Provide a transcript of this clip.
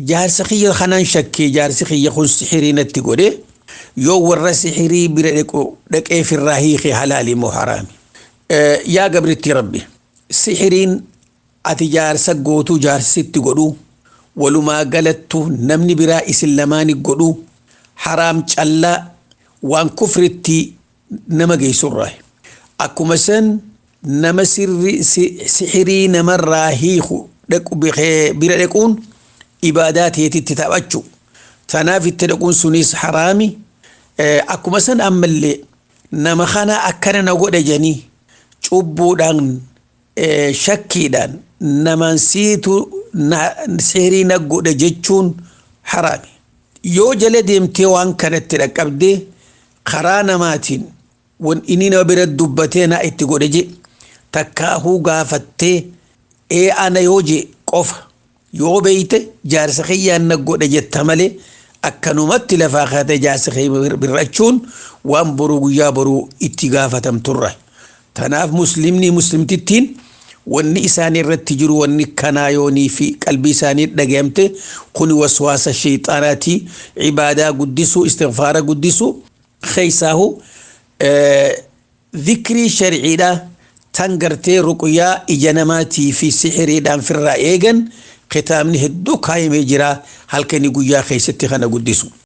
Jaarsa kiyya kanaan shakkee, jaarsi kiyya kun sihirii natti godhe, yoo warra sihirii bira dhaqee firraa hiike halaali moo haraami? Yaa gabritti rabbi, sihiriin ati jaarsa gootuu, jaarsitti godhuu, walumaa galattu namni biraa isin lamaani godhuu haraam callaa, waan kufritti nama geessurraa. Akkuma san nama sirri sihirii namarraa hiiku dhaqu bira dhaquun ibaadaa teetitti taphachuu. Tanaaf itti dhaquun sunis haraami. Akkuma san ammallee nama kana akkana na godhe jedhanii cubbuudhaan, shakkiidhaan namaan siitu sihirii na godhe jechuun haraami. Yoo jala deemtee waan kanatti dhaqqabdee karaa namaatiin wan inni nama bira dubbatee na itti godhe je takkaahuu gaafattee, ee ana yoo je qofa yoo beeyte jaarsa kiyyaan na godhe jetta malee, akkanumatti lafaa kaatee jaarsa kiyya birrachuun waan boruu guyyaa boruu itti gaafatamturra. Tanaaf muslimni muslimtittiin wanni isaan irratti jiru wanni kanaa yoonii fi qalbii isaanii dhagayamte kuni waswaasa shayxaanaati, ibaadaa guddisuu, istighfaara guddisuu, keeysaahu dhikrii sharciidha tan gartee ruqyaa ija namaatii fi sixiriidhaan firraa eegan kitaabni hedduu kaayamee jira, halkanii guyyaa keessatti kana guddisu.